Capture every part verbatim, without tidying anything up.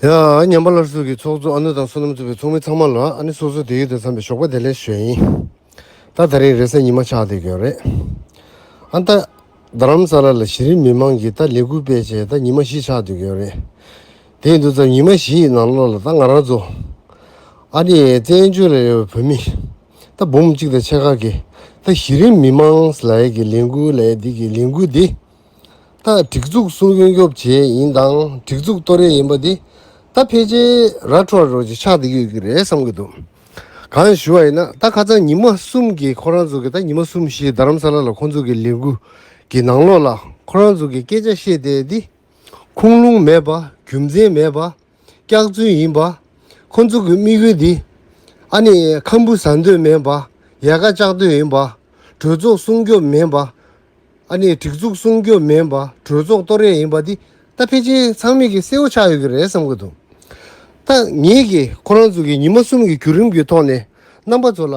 ཡ། ཉམས་པ་སླར་གསོ་གི་ཚོགས་གཙོ་ཨ་ནུ་དང་བསོད་ནམས་གཙོས་པའི་ཚོགས་མི་ཚང་མ་ལ་ཨ་ནི་སོ་སོ་དེ་ཡུལ་དུ་འཚམས་པའི་ཞོགས་པ་བདེ་ལེགས་ཞུ་ཡིན། ད་ད་རིང་རེས་གཟའ་ཉི་མ་ཆགས་བསྡད་ཀྱི་ཡོད་རེད། ཨ་ད་རྡ་རམ་ས་ལ་ལ་གཞི་རིམ་མི་མང་གི་ད་ལས་འགུལ་སྤེལ་བྱས་ད་ཉི་མ་བཞི་ཆགས་བསྡད་ཀྱི་ཡོད་རེད། དེ་ཡིན་དུས་ཙམ་ཉི་མ་བཞི་ཡི་ནང་ལོགས་ལ་ད་ང་རང་ཚོ་ཨ་ནི་བཙན་བྱོལ་ལ་ཡོད་པའི་བོད་མི་ད་འབུམ་གཅིག་དང་ཕྱེད་ཀ་གི་ད་གཞི་རིམ་མི་མང་ལ་ཡ་གི་ལས་འགུལ་ལ་ཡ་འདི་གི་ལས་འགུལ་འདི། ད་སྒྲིག་འཛུགས་སྲུང་སྐྱོབ་བྱེད་ཡིན་དང་སྒྲིག་འཛུགས་གཏོར་ཡས་ཡིན་པ་འདི་ད་ཕལ་ཆེར་ར་འཕྲོད་རོགས་ཀྱི་ཆགས་བསྡད་ཀྱི་ཡོད་ཀྱི་རེད་བསམ་གྱི་འདུག་གང་ཞུ་བ་ཡིན་ན་ད་ཁ་སང་ཉི་མ་གསུམ་གྱི་ཁོ་རང་ཚོ་གི་ད་ཉི་མ་གསུམ་བཞི་རྡ་རམ་ས་ལ་ལ་ཁོང་ཚོ་གི་ལས་འགུལ་གྱི་ནང་ལོགས་ལ་ཁོ་རང་ཚོ་གི་སྐད་ཆ་བཤད་བསྡད་འདི་ཁུངས་ལུང་མེད་པ་རྒྱུ་མཚན་མེད་པ་སྐྱག་རྫུན་ཡིན་པ་ཁོང་ཚོ་གི་དམིགས་ཡུལ་འདི་ཨ་ནི་ཁམ་བུ་ཟ་འདོད་མེད་པ་ཡལ་ག་བཅག་འདོད་ཡིན་པ་གྲོས་ཚོགས་སྲུང་སྐྱོབ་མིན་པ། ཨ་ནི་སྒྲིག་འཛུགས་སྲུང་སྐྱོབ་མིན་པ་གྲོས་ཚོགས་གཏོར་ཡས་ཡིན་པ་འདི་ད་ཕལ་ཆེར་ཚང་མས་ཀྱི་གསལ་བོ་ཆགས་ཡོད་ཀྱི་རེད་བསམ་གྱི་འདུག་ད་ངེད་ཀྱིས་ཁོ་རང་ཚོ་གི་ཉི་མ་གསུམ་གྱི་བརྒྱུད་རིམ་གྱི་ཐོག་ནས་རྣམ་པ་ཚོ་ལ་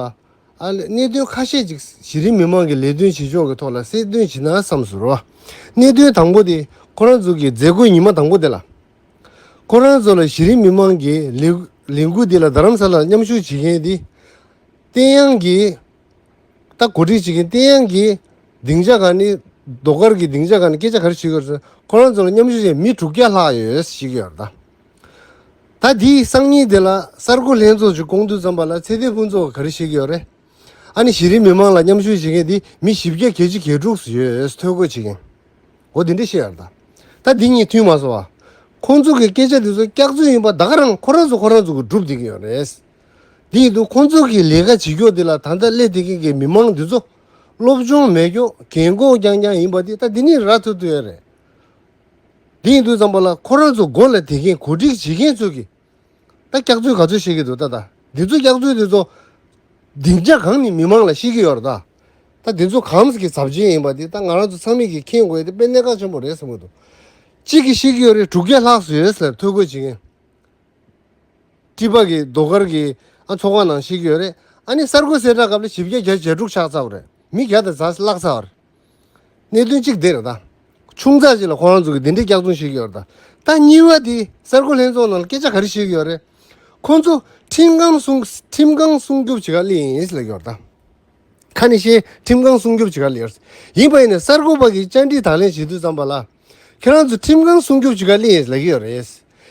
ཨ་ལས་གནད་དོན་ཁ་ཤས་ཅིག་གཞི་རིམ་མི་མང་གི་ལས་དོན་བྱེད་ཕྱོགས་ཀྱི་ཐོག་ལ་གསལ་སྟོན་བྱེད་ན་བསམ་སོང་ར། གནད་དོན་དང་པོ་དེ་ཁོ་རང་ཚོ་གི་མཛད་སྒོའི་ཉི་མ་དང་པོ་དེ་ལ་ཁོ་རང་ཚོ་ལ་གཞི་རིམ་མི་མང་གི་ལས་ལས་འགུལ་འདི་ལ་རྡ་རམ་ས་ལར་མཉམ་ཞུགས་བྱེད་མཁན་དེ་བསྟན་དབྱངས་ཀྱིས། ད་གོ་སྒྲིག་བྱེད་མཁན་བསྟན་དབྱངས་ཀྱིས་སྡིངས་ཆ་སྒང་ནས་ཟློས་གར་གྱི་སྡིངས་ཆ་སྒང་ནས་སྐད་ཆ་ག་རེ་བྱེད་ཀྱི་ཡོད་རེད་ཟེར་ན་ཁོ་རང་ཚོ་ལ་མཉམ་ཞུགས་བྱས་མི་དྲུག་བརྒྱ་ལྷག་ཡོད་ཟེར་བཤད་ཀྱི་ཡོད་རེད་ད། ད་དེའི་སང་ཉིན་དེ་ལ་གསར་འགོད་ལྷན་ཚོགས་ཅིག་བསྐོང་དུས་ཙམ་པ་ལ་ཚེ་བརྟན་ཕུན་ཚོགས་ག་རེ་བཤད་ཀྱི་ཡོད་རེད། ཨ་ནི་གཞི་རིམ་མི་མང་ལ་མཉམ་ཞུགས་བྱེད་མཁན་དེ་མི་བཞི་བརྒྱ་བརྒྱད་ཅུ་གྱ་དྲུག་ཡོད་ཐོ་འགོད་བྱེད་མཁན། འོ་དེ་འདྲ་བཤད་ཡོད་རེད་ད། ད་འདི་གཉིས་མཐུན་མ་སོང་བ། ཁོང་ཚོ་གི་སྐད་ཆ་དེ་ཚོ་སྐྱག་རྫུན་ཡིན་པ་ད་ག་རང་ཁོ་རང་ཚོ་ཁོ་རང་ཚོ་གི་སྒྲུབ་བསྡད་ཀྱི་ཡོད་རེད། འདི་ཡིན་དུས་ཁོང་ཚོ་གི་ལས་ཀ་བྱེད་ཕྱོགས་འདི་ལ་ད་ལྟ་སླེབས་བསྡད་མཁན་གྱི་མི་མང་འདི་ཚོ་སློབ་སྦྱོང་མེད་ཀྱོག་རྒན་གོག་རྐྱང་རྐྱང་ཡིན་པ་འདི་ད་འདི་ནས་ར་ཐུབ་ཐུབ་ཡོད་རེད། འདི་ཡིན་དུས་ཙམ་པ་ལ་ཁོ་རང་ཚོ་མགོ་ལ་དེ་གིན་གོ་སྒྲིག་བྱེད་མཁན་ཚོ་གི་ད་སྐྱག་རྫུན་ག་ཚོད་བཤད་ཀྱི་འདུག་ད་ད་འདི་ཚོ་སྐྱག་རྫུན་འདི་ཚོ་སྡིངས་ཆ་གང་ནས་མི་མང་ལ་བཤད་ཀྱི་ཡོད་རེད་ད། ད་འདི་ཚོ་གང་ཟག་གི་ཚབས་ཆེན་ཡིན་པ་འདི་ད་ང་རང་ཚོ་ཚང་མས་ཀྱི་མཁྱེན་དགོས་ཡ་དེ་དཔེ་གནད་འགག་ཆེན་པོ་རེད་བསམ་གྱི་འདུག་གཅིག་གིས་བཤད་ཀྱི་ཡོད་རེད་དྲུག་བརྒྱ་ལྷག་ཙམ་ཡོད་ཟེར་ཐོ་འགོད་བྱེད་མཁན། ཀྲི་པ་གི་ཟློས་གར་གྱི་ཨ་ཚོགས་པ་ནང་བཤད་ཀྱི་ཡོད་རེད། ཨ་ནི་གསར་འགོད་གསལ་བསྒྲགས་སྐབས་ལ་བཞི་བརྒྱ་བརྒྱད་ཅུ་གྱ་དྲུག་ཆགས་ཚར་བ་རེད། མི་བརྒྱ་དང་ཟ་བརླག་ཚར་བ་རེད། གནད་དོན་གཅིག་དེ་རེད་ད། ཆུང་ཙག་ཅིག་ལ་ཁོ་རང་ཚོ་གི་འདི་འདྲའི་སྐྱག་རྫུན་བཤད་ཀྱི་ཡོད་རེད་ད། ད་གཉིས་པ་དེ་གསར་འགོད་ལྷན་ཚོགས་ནང་ལ་སྐད་ཆ་ག་རེ་བཤད་ཀྱི་ཡོད་རེད། ཁོང་ཚོ་ཁྲིམས་ཁང་སྲུང་ཁྲིམས་ཁང་སྲུང་སྐྱོབ་བྱེད་ག་སླེབས་ཡིན་ཟེར་ལབ་ཀྱི་ཡོད་རེད་ད། ཁ་ནས་བཤད་ཁྲིམས་ཁང་སྲུང་སྐྱོབ་བྱེད་ག་སླེབས་ཡོད་རེད། ཡིན་པ་ཡིན་ན་གསར་འགོད་པ་གིས་བཅར་འདྲི་དང་ལེན་བྱེད་དུས་ཙམ་པ་ལ། ཁྱེད་རང་ཚོ་ཁྲིམས་ཁང་སྲུང་སྐྱོབ་བྱེད་ག་སླེབས་ཡིན་ལབ་ཀྱི་ཡོད་རེད།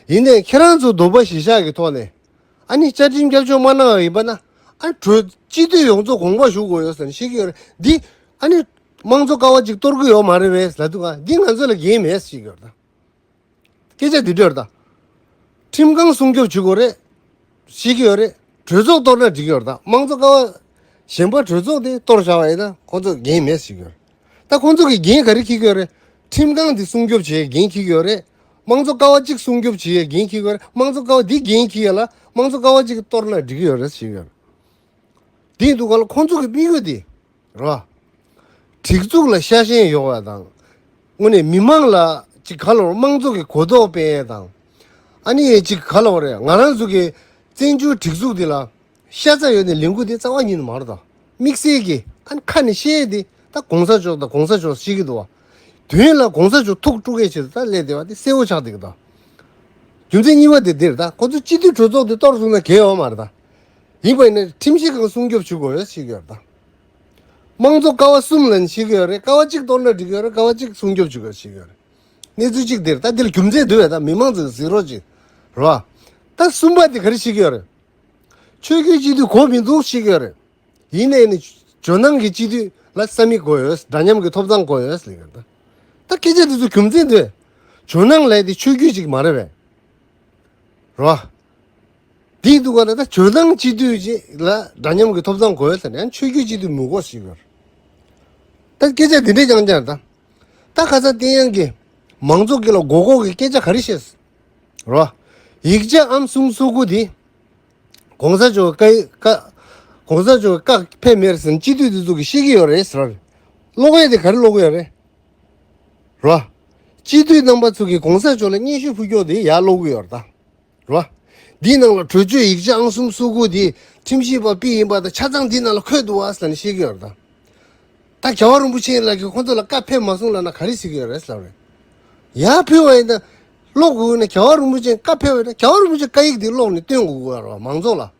ཡིན་ནའི་ཁྱེད་རང་ཚོ་འདོད་པ་གཞིར་བཞག་གི་ཐོག་ནས། ཨ་ནི་བཅའ་ཁྲིམས་བསྐྱར་བཅོས་མ་གནང་བ་ཡིན་པ་ན། ཨ་གྲོས་སྤྱི་འཐུས་ཡོངས་རྫོགས་དགོངས་པ་ཞུ་དགོས་ཡོད་ཟེར་ནས་བཤད་ཀྱི་ཡོད་རེད་འདི། ཨ་ནི། དམངས་གཙོ་ཀ་བ་གཅིག་གཏོར་གི་ཡོད་མ་རེད་པས་ལབ་འདུག་ག་འདི་ང་ཚོ་ལ་འགན་མེད་ཟེར་གྱི་ཡོད་རེད་ད། སྐད་ཆ་འདི་འདྲ་ཡོད་རེད་ད། ཁྲིམས་ཁང་སྲུང་སྐྱོབ་བྱེད་དགོས་རེད། བཤད་ཀྱི་ཡོད་རེད། གྲོས་ཚོགས་གཏོར་ན་འགྲིག་གི་ཡོད་རེད་ད། དམངས་གཙོ་ཀ་བ་གཞན་པ་གྲོས་ཚོགས་དེ་གཏོར་བཞག་པ་ཡིན་ན་ཁོང་ཚོ་འགན་མེད་ཟེར་གྱི་ཡོད་རེད། ད་ཁོང་ཚོ་གི་འགན་ག་རེ་འཁྱེར་གྱི་ཡོད་རེད། ཁྲིམས་ཁང་དེ་སྲུང་སྐྱོབ་བྱེད་ཡས་འགན་འཁྱེར་གྱི་ཡོད་རེད། དམངས་གཙོ་ཀ་བ་གཅིག་སྲུང་སྐྱོབ་བྱེད་ཡས་འགན་འཁྱེར་གྱི་ཡོད་རེད། དམངས་གཙོ་ཀ་བ་འདི་འགན་འཁྱེར་ཡས་ལ་དམངས་གཙོ་ཀ་བ་གཅིག་གཏོར་ན་འགྲིག་གི་ཡོད་རེད་ཟེར་གྱི་ཡོད་རེད། དེ་ཡིན་དུས་ག་ལ་ཁོང་ཚོ་གི་དམིགས་ཡུལ་དེ་རེད་བ། སྒྲིག་འཛུགས་ལ་ཤ་ཞེན་ཡོད་པ་དང་། དངོས་གནས་མི་མང་ལ་ཅིག་ག་ལོར་དམངས་གཙོ་གི་གོ་རྟོགས་སྤེལ་ཡས་དང་། ཨ་ནི་ཅིག་ག་ལོར་རེད་ང་རང་ཚོ་གི་བཙན་བྱོལ་སྒྲིག་འཛུགས་འདི་ལ་ཤ་ཚ་ཡོད་ནས་ལས་འགུལ་འདི་རྩ་བ་ཉིད་ནས་མ་རེད་དོ། དམིགས་བསལ་གྱི་ཨ་ནི་ཁ་ནས་བཤད་ཡས་དེ་ད་གོང་ས་མཆོག་དང་གོང་ས་མཆོག་བཤད་ཀྱི་འདུག་བ། དོན་ལ་གོང་ས་མཆོག་ཐུགས་དཀྲུག་ཡས་ཆེད་དུ་ད་སླེབས་བསྡད་པ་དེ་གསལ་བོ་ཆགས་བསྡད་ཀྱི་འདུག་རྒྱུ་མཚན་གཉིས་པ་དེ་འདིར་ད་ཁོ་ཚོ་སྤྱི་འཐུས་གྲོས་ཚོགས་དེ་གཏོར་སོང་ན་གལ་ཡོད་མ་རེད་ད། ཡིན་པ་ཡིན་ན་ཁྲིམས་ཞིབ་ཁང་སྲུང་སྐྱོབ་བྱེད་དགོས་ཡོད་ཟེར་གྱི་ཡོད་རེད་ད། དམངས་གཙོ་ཀ་བ་གསུམ་ལ་ནི་བྱེད་ཀྱི་ཡོད་རེད། ཀ་བ་གཅིག་གཏོར་ན་འགྲིག་གི་ཡོད་རེད། ཀ་བ་གཅིག་སྲུང་སྐྱོབ་བྱེད་དགོས་ཟེར་གྱི་ཡོད་རེད། གནས་ཚུལ་གཅིག་འདིར་ད་འདི་ལ་རྒྱུ་མཚན་འདུག་བས་ད་མི་མང་ཚོས་གཟིགས་རོགས་གྱིས། རེད་བ། ད་གསུམ་པ་དེ་ག་རེ་བྱེད་ཀྱི་ཡོད་རེད། ཆོས་བརྒྱུད་སྤྱི་འཐུས་དགོས་མི་འདུག་བཤད་ཀྱི་ཡོད་རེད། ཡིན་ནའི་ནི་ཇོ་ནང་གི་སྤྱི་འཐུས་ལ་ས་མིག་དགོས་ཡོད། འདྲ་མཉམ་གྱི་ཐོབ་ཐང་དགོས་ཡོད་ཟེར་གྱི་ཡོད་རེད་ད། ད་སྐད་ཆ་འདི་ཚོ་རྒྱུ་མཚན་འདུག་བས། ཇོ་ནང་ལབ་ཡས་དེ་ཆོས་བརྒྱུད་ཅིག་མ་རེད་བས། རེད་བ། དེའི་འདུག་ག་ལ་ད་ཇོ་ནང་སྤྱི་འཐུས་ཅིག་ལ་འདྲ་མཉམ་གྱི་ཐོབ་ཐང་དགོས་ཟེར་ནས་ཡང་ཆོས་བརྒྱུད་སྤྱི་འཐུས་མི་དགོས་ཟེར་གྱི་ཡོད་རེད། ད་སྐད་ཆ་འདི་འདྲས་རྐྱང་རྐྱང་རེད་ད། ད་ཁ་སང་བསྟན་དབྱངས་ཀྱིས་མང་ཚོགས་ཀྱི་ལ་མགོ་སྐོར་གྱི་སྐད་ཆ་ག་རེ་བཤད། རེད་བ། ཡིག་ཆ་ཨང་གསུམ་སོ་དགུ་དེ། གོང་ས་མཆོག་བཀའ་བཀའ། གོང་ས་མཆོག་བཀའ་ཕེབས་མེད་ཟེར་ནས་སྤྱི་འཐུས་དེ་ཚོ་གིས་བཤད་ཀྱི་ཡོད་རེད་ཟེར་བ་རེད། ཀློག་ཡས་དེ་ག་རེ་ཀློག་གི་ཡོད་རེད། རེད་བ། སྤྱི་འཐུས་རྣམ་པ་ཚོ་གིས་གོང་ས་མཆོག་ལ་སྙན་ཞུ་ཕུལ་ཀྱོག་དེ་ཡར་ཀློག་གི་ཡོད་རེད་ད། རེད་བ། འདིའི་ནང་ལ་གྲོས་ཆོད་ཡིག་ཆ་ཨང་གསུམ་སོ་དགུ་དེ་ཁྲིམས་ཞིབ་པ་ཕེབས་ཡིན་པ་དང་ཆ་ཚང་འདིའི་ནང་ལ་འཁོད་འདུག་བ་ཟེར་ནས་བཤད་ཀྱི་ཡོད་རེད་ད། ད་རྒྱལ་བ་རིན་པོ་ཆེ་ལགས་ཀྱིས་ཁོང་ཚོ་ལ་བཀའ་ཕེབས་མ་སོང་ལབ་ན་ག་རེ་ཟེར་གྱི་ཡོད་རེད་ཟེར་བ་རེད། ཡར་ཕུལ་བ་ཡིན་ན། ཀློག་དགོས་ན་རྒྱལ་བ་རིན་པོ་ཆེ་བཀའ་ཕེབས་པ་ཡིན་ན་རྒྱལ་བ་རིན་པོ་ཆེ་བཀའ་ཡིག་དེ་ཀློག་ནས་སྟོན་དགོས་ཀྱི་ཡོད་རེད་བ། མང་ཚོགས་ལ།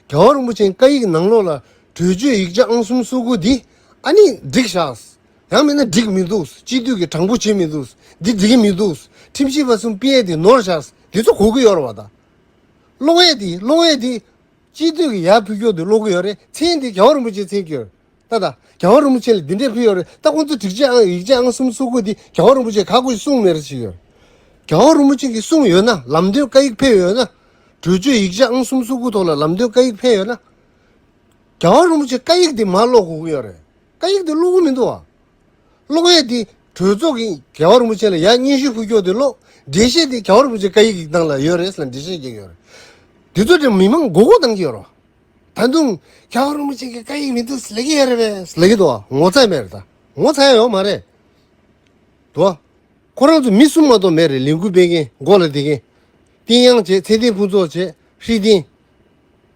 རྒྱལ་བ་རིན་པོ་ཆེའི་བཀའ་ཡིག་ནང་ལོགས་ལ་གྲོས་ཆོད་ཡིག་ཆ་ཨང་གསུམ་སོ་དགུ་འདི་ཨ་ནི་འགྲིག་ཤག་ཡང་མིན་ན་འགྲིག་མི་འདུག་སྤྱི་འཐུས་ཀྱིས་དྲང་པོ་བྱེད་མི་འདུག་འདི་འགྲིག་གི་མི་འདུག་ཁྲིམས་ཞིབ་པ་གསུམ་ཕུད་ཡས་དེ་ནོར་ཤག་འདི་ཚོ་གོ་གི་ཡོད་རེད་བ་ད། ཀློག་ཡས་དེ་ཀློག་ཡས་དེ་སྤྱི་འཐུས་ཀྱིས་ཡར་ཕུལ་རྒྱུ་དེ་ཀློག་གི་ཡོད་རེད། མཚན་དེ་རྒྱལ་བ་རིན་པོ་ཆེ་མཚན་གྱི་ཡོད་རེད། ད་ད་རྒྱལ་བ་རིན་པོ་ཆེ་ལ་འདི་འདྲས་ཕུལ་ཡོད་རེད། ད་ཁོང་ཚོ་སྒྲིག་ཆས་ཨང་ཡིག་ཆ་ཨང་གསུམ་སོ་དགུ་འདི་རྒྱལ་བ་རིན་པོ་ཆེ་ག་གོ་ཞིག་གསུངས་མེད་རེད་ཞིག་ཡོད། རྒྱལ་བ་རིན་པོ་ཆེ་གིས་གསུངས་ཡོད་ན། ལམ་སྟོན་བཀའ་ཡིག་ཕེབས་ཡོད་ན། གྲོས་ཆོད་ཡིག་ཆ་ཨང་གསུམ་སོ་དགུ་ཐོག་ལ་ལམ་སྟོན་བཀའ་ཡིག་ཕེབས་ཡོད་ན། རྒྱལ་བ་རིན་པོ་ཆེ་བཀའ་ཡིག་དེ་མར་ཀློག་དགོས་ཀྱི་ཡོད་རེད། བཀའ་ཡིག་དེ་ཀློག་གི་མི་འདུག་བ། ཀློག་ཡས་དེ་གྲོས་ཚོགས་ཀྱིས་རྒྱལ་བ་རིན་པོ་ཆེ་ལ་ཡར་སྙན་ཞུ་ཕུལ་རྒྱུ་དེ་ཀློག་འགྲེལ་བཤད་དེ་རྒྱལ་བ་རིན་པོ་ཆེ་བཀའ་ཡིག་གི་ནང་ལ་ཡོད་རེད་ཟེར་ལ་འགྲེལ་བཤད་རྒྱག་གི་ཡོད་རེད། དེ་ཚོ་དེ་མི་མང་མགོ་སྐོར་གཏོང་གི་ཡོད་རེད་བ། ད་དུང་རྒྱལ་བ་རིན་པོ་ཆེ་གི་བཀའ་ཡིག་མི་འདུག་ཟེར་ལབ་ཀྱི་ཡོད་རེད་པས་ཟེར་ལབ་ཀྱི་འདུག་བ། ངོ་ཚ་མེད་རེད་ད། ངོ་ཚ་ཡ་ཡོད་མ་རེད། འདུག་བ། ཁོ་རང་ཚོ་མི་གསུམ་མ་གཏོགས་མེད་རེད། ལས་འགུལ་སྤེལ་མཁན་མགོ་ལ་བསྡད་མཁན། བསྟན་དབྱངས་བྱས། ཚེ་བརྟན་ཕུན་ཚོགས་བྱས། ཧྲི་ཏིན།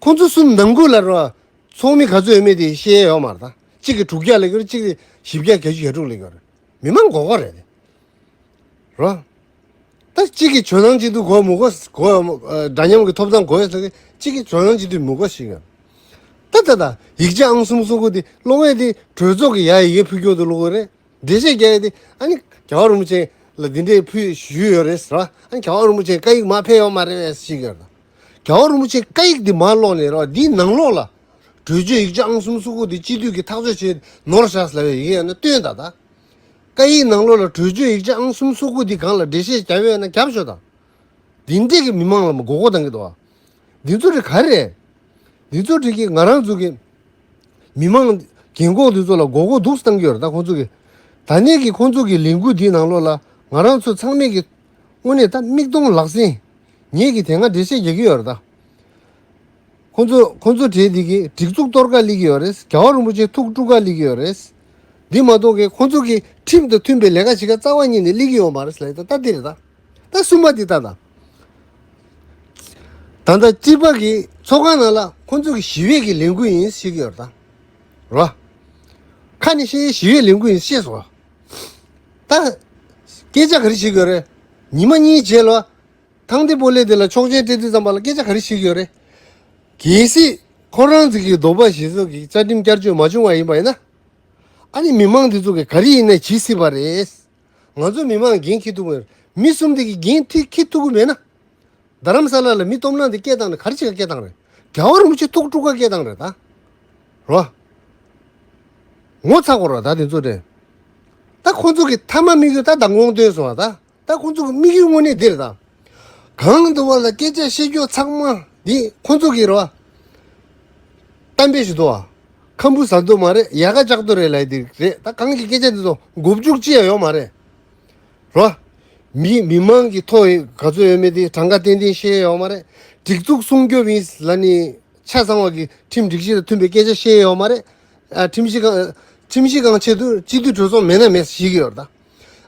ཁོང་ཚོ་གསུམ་ནང་ཁུལ་ལ་རོ། ཚོགས་མི་ག་ཚོད་ཡོད་མེད་དེ་ཤེས་ཡ་ཡོད་མ་རེད་ད། གཅིག་གིས་དྲུག་བརྒྱ་ལབ་ཀྱི་རེད། གཅིག་གིས་བཞི་བརྒྱ་བརྒྱད་ཅུ་གྱ་དྲུག་ལབ་ཀྱི་རེད། མི་མང་མགོ་སྐོར་རེད་དེ། རོ། ད་གཅིག་གིས་ཇོ་ནང་སྤྱི་འཐུས་དགོས་མི་དགོས་དགོས་ཡོད་མ། ཨ། འདྲ་མཉམ་གྱི་ཐོབ་ཐང་དགོས་ཡོད་ཟེར་གི། གཅིག་གིས་ཇོ་ནང་སྤྱི་འཐུས་མི་དགོས་ཞིག་ཡོད། ད་ད་ད་ཡིག་ཆ་ཨང་གསུམ་སོ་དགུ་དེ་ཀློག་ཡས་དེ་གྲོས་ཚོགས་ཀྱིས་ཡར་ཡི་གེ་ཕུལ་རྒྱུ་དེ་ཀློག་གི་རེད། འགྲེལ་བཤད་རྒྱག་ཡས་དེ་ཨ་ནི་རྒྱལ་བ་རིན་པོ་ཆེ་ལ་འདི་འདྲས་ཕུལ་ཞུས་ཡོད་རེད་ཟེར་བ། ཨ་ནི་རྒྱལ་བ་རིན་པོ་ཆེ་བཀའ་ཡིག་མར་ཕེབས་ཡོད་མ་རེད་ཟེར་གྱི་ཡོད་རེད། རྒྱལ་བ་རིན་པོ་ཆེ་བཀའ་ཡིག་འདི་མར་ཀློག་ནས་རོ། འདིའི་ནང་ལོགས་ལ་གྲོས་ཆོད་ཡིག་ཆ་ཨང་གསུམ་སོ་དགུ་འདི་སྤྱི་འཐུས་ཀྱིས་ཐག་གཅོད་བྱས་ནོར་ཤག་ཟེར་བའི་ཡི་གེ་ཡོད་ན་སྟོན་ད་ད། བཀའ་ཡིག་ནང་ལོགས་ལ་གྲོས་ཆོད་ཡིག་ཆ་ཨང་གསུམ་སོ་དགུ་འདི་སྒང་ལ་འགྲེལ་བཤད་རྒྱབ་ཡོད་ན་རྒྱབ་ཤོག་ད། འདི་འདྲས་ཀྱི་མི་མང་ལ་མགོ་སྐོར་གཏང་གི་འདུག་བ། འདི་ཚོ་རེད་ག་རེ་རེད། འདི་ཚོ་རེད་ཀྱི་ང་རང་ཚོ་གི་མི་མང་རྒན་གོག་འདི་ཚོ་ལ་མགོ་སྐོར་འདུག་སེ་གཏང་གི་ཡོད་རེད་ད་ཁོང་ཚོ་གི། ད་ནས་ཀྱི་ཁོང་ཚོ་གི་ལས་འགུལ་འདིའི་ནང་ལོགས་ལ་ང་རང་ཚོ་ཚང་མས་ཀྱི་དངོས་གནས་ད་མིག་མཐོང་ལག་ཟིན། ངེད་ཀྱིས་དེ་སྔ་འགྲེལ་བཤད་རྒྱག་གི་ཡོད་རེད་ད། ཁོང་ཚོ་ཁོང་ཚོ་གྲས་འདི་གི་སྒྲིག་འཛུགས་གཏོར་ག་སླེབས་ཀྱི་ཡོད་རེད། རྒྱལ་བ་རིན་པོ་ཆེ་ཐུགས་དཀྲུག་ག་སླེབས་ཀྱི་ཡོད་རེད། འདི་མ་གཏོགས་ཀྱི་ཁོང་ཚོ་གི་ཁྲིམས་དང་མཐུན་པའི་ལས་ཀ་བྱེད་ག་རྩ་བ་ཉིད་ནས་སླེབས་ཀྱི་ཡོད་མ་རེད་ཟེར་ལབ་ཡོད་ད། ད་འདི་རེད་ད། ད་གསུམ་པ་འདི་ལྟ་དང་། ད་ལྟ་སྤྱི་པ་གི་ཚོགས་ཁང་ནང་ལ་ཁོང་ཚོ་གི་ཞི་བའི་གི་ལས་འགུལ་ཡིན་ཟེར་གྱི་ཡོད་རེད་ད། རོ། ཁ་ནས་བཤད་ཞི་བའི་ལས་འགུལ་ཡིན་ཤེས་སོང་། ད། སྐད་ཆ་ག་རེ་བཤད་ཀྱི་ཡོད་རེད། ཉི་མ་གཉིས་རྗེས་ལ། ཐང་སྟེང་སྤོ་ལོ་དེ་ལ་ཆོག་མཆན་སྤྲད་དུས་ཙམ་པ་ལ་སྐད་ཆ་ག་རེ་བཤད་ཀྱི་ཡོད་རེད། གལ་སྲིད་ཁོ་རང་ཚོ་གི་ལྡོག་པ་ཞེ་སོགས་ཀྱི་བཅའ་ཁྲིམས་བསྐྱར་བཅོས་མ་བྱུང་བ་ཡིན་པ་ཡིན་ན། ཨ་ནི་མི་མང་འདི་ཚོ་གིས་ག་རེ་ཡིན་ནའི་བྱེད་སྲིད་པ་རེད། ང་ཚོ་མི་མང་འགན་འཁྱེར་ཐུབ་ཀྱི་མེད། མི་གསུམ་དེ་གིས་འགན་འཁྱེར་ཐུབ་ཀྱི་མེད་ན། རྡ་རམ་ས་ལ་ལ་མི་སྟོབས་ནག་དེ་སྐད་བཏང་ནས་ག་རེ་བྱེད་ག་སྐད་བཏང་རེད། རྒྱལ་བ་རིན་པོ་ཆེ་ཐུགས་དཀྲུག་ག་སྐད་བཏང་རེད་ད། རོ། ངོ་ཚ་དགོས་ར་ད་དེ་ཚོ་དེ། ད་ཁོ་ཚོ་གི་མཐའ་མ་དམིགས་ཡུལ་ད་མདང་དགོང་སྟོན་སོང་བ་ད། ད་ཁོ་ཚོ་གི་དམིགས་ཡུལ་དངོས་གནས་འདི་རེད་ད། གང་དུ་བ་ལ་སྐད་ཆ་བཤད་རྒྱུ་ཚང་མ་འདི་ཁོ་ཚོ་གི་རེད་བ། གཏམ་དཔེ་ཞིག་འདུག་བ། ཁམ་བུ་ཟ་འདོད་མ་རེད། ཡལ་ག་ལྕགས་རྡོ་རེད་ལབ་ཡ་འདི་རེད་ད། གང་གི་སྐད་ཆ་འདི་ཚོ་མགོ་མཇུག་ཅི་ཡང་ཡོད་མ་རེད། རོ། མི་མི་མང་གི་ཐོག་ག་ཚོད་ཡོད་མེད་དེ་གྲངས་ཀ་ཏན་ཏན་ཤེས་ཡ་ཡོད་མ་རེད། སྒྲིག་འཛུགས་སྲུང་སྐྱོབ་ཡིན་ལབ་ནས་ཆ་ཚང་བ་གི་ཁྲིམས་སྒྲིག་གཞི་དང་མཐུན་པའི་སྐད་ཆ་བཤད་ཡ་ཡོད་མ་རེད། ཨ། ཁྲིམས་ཞིབ་ཁང་། ཁྲིམས་ཞིབ་ཁང་ཆེད་དུ་སྤྱི་འཐུས་གྲོས་ཚོགས་མེད་ན་མེད་ཤེས་ཀྱི་ཡོད་རེད་ད།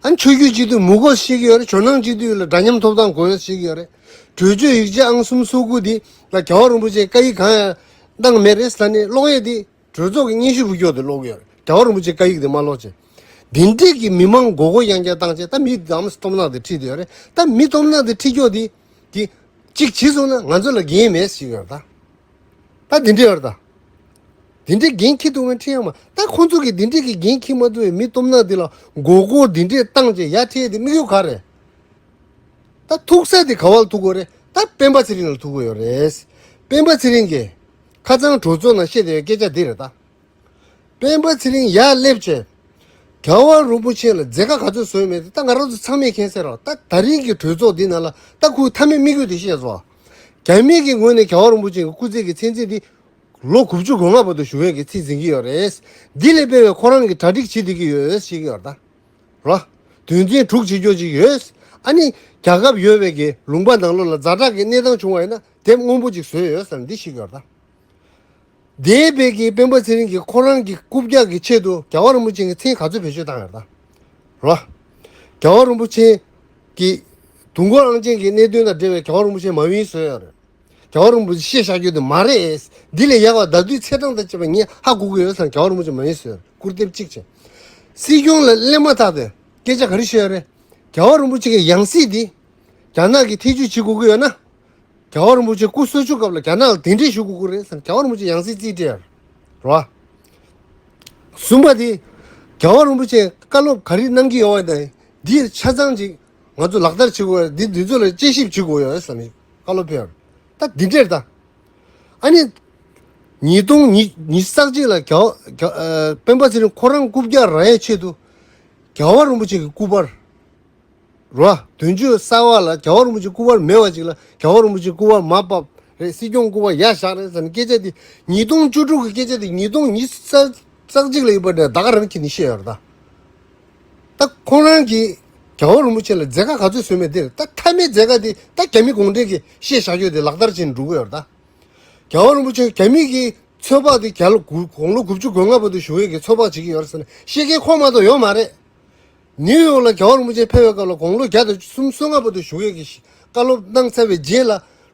ཨ་ནི་ཆོས་བརྒྱུད་སྤྱི་འཐུས་མི་དགོས་ཤེས་ཀྱི་ཡོད་རེད། ཇོ་ནང་སྤྱི་འཐུས་ལ་འདྲ་མཉམ་ཐོབ་ཐང་དགོས་ཡོད་ཤེས་ཀྱི་ཡོད་རེད། གྲོས་ཆོད་ཡིག་ཆ་ཨང་གསུམ་སོ་དགུ་འདི་ལ་རྒྱལ་བ་རིན་པོ་ཆེ་བཀའ་ཡིག་གང་ཡང་བཏང་མེད་རེད་ཟེར་ནས་ཀློག་ཡས་འདི། གྲོས་ཚོགས་ཀྱི་སྙན་ཞུ་ཕུལ་རྒྱུ་དེ་ཀློག་གི་ཡོད་རེད། རྒྱལ་བ་རིན་པོ་ཆེའི་བཀའ་ཡིག་དེ་མ་ཀློག་བྱས། དེ་འདྲས་ཀྱི་མི་མང་མགོ་སྐོར་རྐྱང་རྐྱང་བཏང་བྱས། ད་མི་དམ་སྟོབས་ནག་དེ་ཁྲིད་དེ་ཡོད་རེད། ད་མི་སྟོབས་ནག་དེ་ཁྲིད་རྒྱུ་དེ་དེ་གཅིག་བྱས་སོང་ན་ང་ཚོ་ལ་འགན་མེད་ཞིག་ཡོད་རེད་ད། ད་དེ་འདྲས་ཡོད་རེད་ད། དེ་འདྲས་འགན་འཁྱེར་ཐུབ་མཁན་ཁྲིད་ཡོད་མ། ད་ཁོང་ཚོ་གིས་དེ་འདྲས་ཀྱི་འགན་འཁྱེར་མ་ཐུབ་པའི་མི་སྟོབས་ནག་དེ་ལ་མགོ་སྐོར་དེ་འདྲས་བཏང་བྱས་ཡར་ཁྲིད་དེ་དམིགས་ཡུལ་ག་རེད། ད་ཐུག་ས་དེ་ག་བ་ལ་ཐུག་དགོས་རེད། ད་སྤེན་པ་ཚེ་རིང་ལ་ཐུག་དགོས་ཡོད་རེད། སྤེན་པ་ཚེ་རིང་གིས་ཁ་སང་གྲོས་ཚོགས་ནང་བཤད་བསྡད་པའི་སྐད་ཆ་འདི་རེད་ད། སྤེན་པ་ཚེ་རིང་ཡར་སླེབས་བྱས། རྒྱལ་བ་རིན་པོ་ཆེ་ལ་མཛད་དཀའ་ག་ཚོད་བཟོས་མེད་དེ་ད་ང་རང་ཚོ་ཚང་མས་མཁྱེན་གསལ་རེད། ད་ད་རིང་གི་གྲོས་ཚོགས་འདི་ནང་ལ་ད་ཁོའི་མཐའ་མའི་དམིགས་ཡུལ་དེ་བཤད་སོང་། རྒྱ་མི་གི་ངོས་ནས་རྒྱལ་བ་རིན་པོ་ཆེ་གི་སྐུ་ཚེ་གི་མཚན་རྩིས་འདི་ལོ་དགུ་བཅུ་གོ་ལྔ་བར་དུ་བཞུགས་ཡས་ཀྱི་རྩིས་འཛིན་གྱི་ཡོད་རེད། འདི་ལས་སྤེལ་བའི་ཁོ་རང་གི་གྲ་སྒྲིག་བྱེད་བསྡད་ཀྱི་ཡོད་ཟེར་གྱི་ཡོད་རེད་ད། རོ། དོན་ཚན་དྲུག་བྱེད་རྒྱུ་ཅིག་ཡོད། ཨ་ནི་རྒྱལ་ཁབ་ཡོད་པའི་གི་ལུང་པ་ནང་ལོགས་ལ་ཛ་དྲག་གི་གནས་སྟངས་བྱུང་བ་ཡིན་ན་དེབ་སྔོན་པོ་ཅིག་བཟོས་ཡོད་ཟེར་ནས་འདི་བཤད་ཀྱི་ཡོད་རེད་ད། འདས་པའི་གི་སྤེན་པ་ཚེ་རིང་གིས་ཁོ་རང་གི་རྐུབ་བཀྱག་གི་ཆེད་དུ་རྒྱལ་བ་རིན་པོ་ཆེ་གི་མཚན་ག་ཚོད་བེད་སྤྱོད་བཏང་ཡོད་རེད་ད། རོ། རྒྱལ་བ་རིན་པོ་ཆེ་གི་དུས་འཁོར་ཨང་ཅན་གྱི་གནད་དོན་དང་འབྲེལ་བའི་རྒྱལ་བ་རིན་པོ་ཆེ་མ་ཝིན་བཟོས་ཡོད་རེད། རྒྱལ་བ་རིན་པོ་ཆེ་བཤད་བཞག་རྒྱུ་དེ་མ་རེད། འདི་ལས་ཡག་པ་ད་དུས་ཚེས་གྲངས་དང་བཅས་པ་ངས་ཧ་གོ་གི་ཡོད་ཟེར་རྒྱལ་བ་རིན་པོ་ཆེ་མ་ཡིན་ཟེར་སྐུར་འདེབས་གཅིག་བྱས། སྲིད་སྐྱོང་ལ་སླེབས་མ་ཐག་ཏུ་སྐད་ཆ་ག་རེ་བཤད་ཡོད་རེད། རྒྱལ་བ་རིན་པོ་ཆེ་གི་ཡང་སྲིད་འདི་ རྒྱ་ནག་གིས་ཐེ་བྱུས་བྱེད་དགོས་ཀྱི་ཡོད་ན། རྒྱལ་བ་རིན་པོ་ཆེ་སྐུ་གསོལ་མཆོད་སྐབས་ལ་རྒྱ་ནག་ལ་གདན་འདྲེན་ཞུ་དགོས་ཀྱི་རེད་ཟེར་ནས་རྒྱལ་བ་རིན་པོ་ཆེ་ཡང་སྲིད་རྩིས་སྤྲད་ཡོད་རེད་བ། གསུམ་པ་དེ། རྒྱལ་བ་རིན་པོ་ཆེ་བཀའ་སློབ་ག་རེ་གནང་གི་ཡོད་པ་དང་འདིར་ཆ་ཚང་ཅིག་ང་ཚོ་ལག་བསྟར་བྱེད་དགོས་རེད། འདི་འདི་ཚོ་ལ་དཔྱད་ཞིབ་བྱེད་དགོས་ཡོད་ཟེར་ནས་བཀའ་སློབ་ཕེབས་ཡོད་རེད། ད་འདི་འདྲས་ད། ཨ་ནི། ཉིས་སྟོང་ཉི་ཉི་ཤུ་རྩ་གཅིག་ལ་རྒྱལ་བ་རྒྱལ་ཨ་སྤེན་པ་ཚེ་རིང་ཁོ་རང་རྐུབ་བཀྱག་ར་ཡའི་ཆེད་དུ། རྒྱལ་བ་རིན་པོ་ཆེ་གི་སྐུ་པར། རོ། དོན་གཅོད་གསར་པ་ལ་རྒྱལ་བ་རིན་པོ་ཆེ་སྐུ་པར་མེད་པ་ཅིག་ལ་རྒྱལ་བ་རིན་པོ་ཆེ་སྐུ་པར་མར་ཕབ་རེད། སྲིད་སྐྱོང་སྐུ་པར་ཡར་བཞག་རེད་ཟེར་ནས་སྐད་ཆ་དེ་ཉིས་སྟོང་བཅུ་དྲུག་གི་སྐད་ཆ་དེ་ཉིས་སྟོང་ཉི་ཤུ་རྩ་རྩ་གཅིག་ལ་ཡོད་པ་འདྲ་ད་ག་རང་གིས་ནི་བཤད་ཡོད་རེད་ད། ད་ཁོང་རང་གིས་རྒྱལ་བ་རིན་པོ་ཆེ་ལ་མཛད་དཀའ་ག་ཚོད་བཟོས་མེད་དེ་རེད། ད་མཐའ་མའི་མཛད་དཀའ་དེ་ད་རྒྱ་མི་གུང་ཁྲན་གྱིས་བཤད་བཞག་རྒྱུ་དེ་ལག་བསྟར་བྱས་ནས་འགྲོ་གི་ཡོད་རེད་ད། རྒྱལ་བ་རིན་པོ་ཆེ་རྒྱ་མི་གི་ཚོད་དཔག་དེ་རྒྱ་ལོ་དགུ་དགུང་ལོ་དགུ་བཅུ་གོ་ལྔ་བར་དུ་བཞུགས་ཡས་ཀྱི་ཚོད་དཔག་བྱེད་ཀྱི་ཡོད་རེད་ཟེར་ནས་བཤད་མཁན་ཁོ་མ་གཏོགས་ཡོད་མ་རེད། ནིའུ་ཡོག་ལ་རྒྱལ་བ་རིན་པོ་ཆེ་ཕེབས་པའི་སྐབས་ལ་དགུང་ལོ་བརྒྱ་དང་སུམ་ཅུ་སོ་ལྔ་བར་དུ་བཞུགས་ཡས་ཀྱི་བཀའ་སློབ་གནང་ཚར་བའི་རྗེས་ལ་